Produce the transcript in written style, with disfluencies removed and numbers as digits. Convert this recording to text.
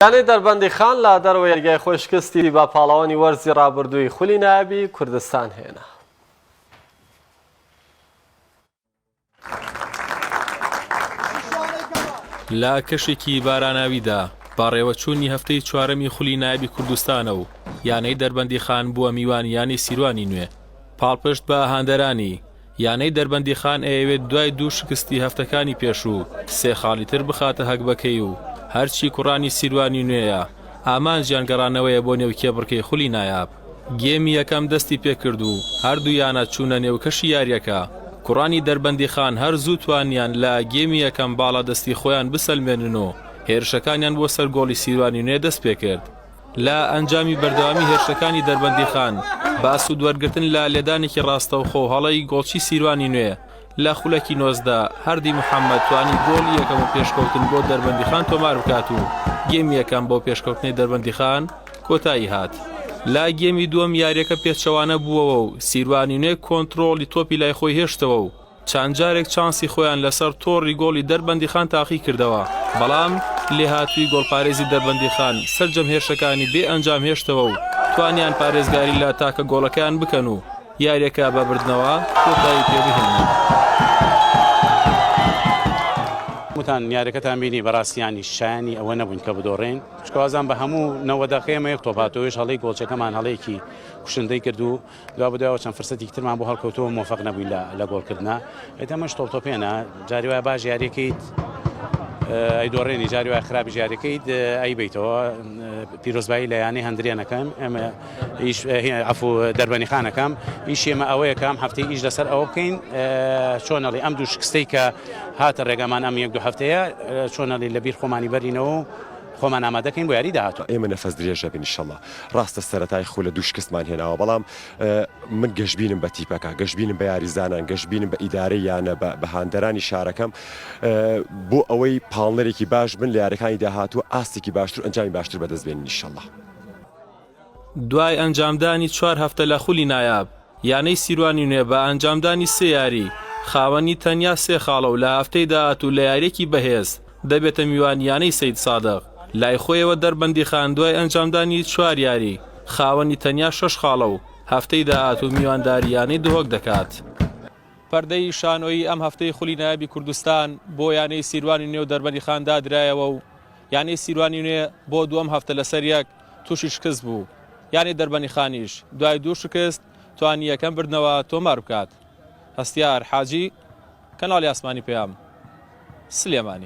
یانەی دەربەندیخان لە دەرەوەی یاریگای خۆی شکستی بە پاڵەوانی وەرزی رابردووی خولی نایابی کوردستان هێنا. لە کەشێکی باراناویدا بەڕێوەچوونی هەفتەی چوارەمی خولی نایابی کوردستانە و یانەی دەربەندیخان بووە میوانی یانەی سیروانی نوێ پاڵپشت بە هاندەرانی یانەی دەربەندیخان ئەیەوێت دوای دوو شکستی هەفتەکانی پێشوو سێ خاڵی تر بخاتە هەگبەکەی و هەرچی کوڕانی سیروانی نوێیە ئامانجیان گەڕانەوەیە بۆ نێو کێبڕکێی خولی نایاب. گێمی یەکەم دەستی پێکرد و هەردوو یانە چوونە نێو کەشی یارییەکە، کوڕانی دەربەندیخان هەر زوو توانیان لە گێمی یەکەم باڵادەستی خۆیان بسەلمێنن و هێرشەکانیان بۆ سەر گۆڵی سیروانی نوێ دەستپێکرد. لە ئەنجامی بەردەوامی هێرشەکانی دەربەندیخان بە سوودوەرگرتن لە لێدانێکی ڕاستەوخۆ و هەڵەی گۆڵچی سیروانی نوێ لە خولەکی 19 هەردی محەممەد توانی گۆڵی یەکەم و پێشکەوتن بۆ دەربەندیخان تۆمار بکات و گێمی یەکەم بۆ پێشکەوتنی دەربەندیخان کۆتایی هات. لە گێمی دووەم یاریەکە پێچەوانە بووەوە و سیروانی نوێ کۆنترۆڵی تۆپی لای خۆی هێشتەوە و چەند جارێک چانسی خۆیان لەسەر تۆڕی گۆڵی دەربەندیخان تاقی کردەوە، بەڵام لێهاتووی گۆڵپارێزی دەربەندیخان سەرجەم هێرشەکانی بێ ئەنجام هێشتەوە و توانیان پارێزگاری لە تاکە گۆڵەکەیان بکەن و یاریەکە بە بردنەوە کۆتایی پێ بهێنن. وتان یاریەکەتان بینی بەڕاستی یانی شایانی ئەوە نەبووین کە بدۆڕێین چونکە وازان بە هەموو 90 دەقەی ئێمە یەک تۆپ هاتەوە ئەویش هەڵەی گۆڵچەکەمان هەڵەیەکی کوشندەی کرد و دوابەدوایەوە چەند فرسەتێکی ترمان بۆ هەڵکەوتەوە مۆفەق نەبووین لە لە گۆڵکردنا ئێتە ئەمەش تۆپ تۆپێنە جاری وایە باش یاریەکەیت ئەی دۆڕێنی جاری وایە خراپیش یاریەکەیت ئەی بیتەوە پیرۆزبایی لە یانەی هەندرێنەکەم ئێمە ئیش عەفو دەربەنی خانەکەم ئیش ئێمە ئەوەیە کە ئەم هەفتەی ئیش لەسەر ئەوە بکەین چۆنەڵی ئەم دوو شکستەی کە هاتە ڕێگامان ئەم یەک دوو هەفتەیە چۆنەڵی لە بیر خۆمانی بەرینەوە و خۆمان ئامادەکەین بۆ یاری داهاتوو. ئێمە نەفەس درێژ ئەبین ئیشەڵا. ڕاستە سەرەتای خولە دوو شکستمان هێناوە بەڵام من گەشبینم بە تیپەکە، گەشبینم بە یاریزانان، گەشبینم بە ئیدارەی یانە، بە هاندەرانی شارەکەم بۆ ئەوەی پاڵنەرێکی باش بن لە یاریەکانی داهاتوو ئاستێکی باشتر و ئەنجامی باشتر بەدەست بێنین ئیشەڵا. دوای ئەنجامدانی چوار هەفتە لە خولی نایاب، یانەی سیروانی نوێ بە ئەنجامدانی سێ یاری، خاوەنی تەنیا سێ خاڵە و لە هەفتەی داهاتوو لە یارییەکی بەهێز دەبێتە میوانی یانەی سەیدسادق. لای خۆیەوە دەربەندیخان دوای ئەنجامدانی چوار یاری، خاوەنی تەنیا شەش خاڵە و هەفتەی داهاتوو میوانداری یانەی دهۆک دەکات. پەردەی شانۆیی ئەم هەفتەی خولی نایابی کوردستان بۆ یانەی سیروانی نوێ و دەربەندیخان دادرایەوە و یانەی سیروانی نوێ بۆ دووەم هەفتە لەسەر یەک تووشی شکست بوو، یانەی دەربەنیخانیش دوای دوو شکست توانی یەکەم بردنەوە تۆمار بکات. هەستیار حاجی، کەناڵی ئاسمانی پەیام، سلێمانی.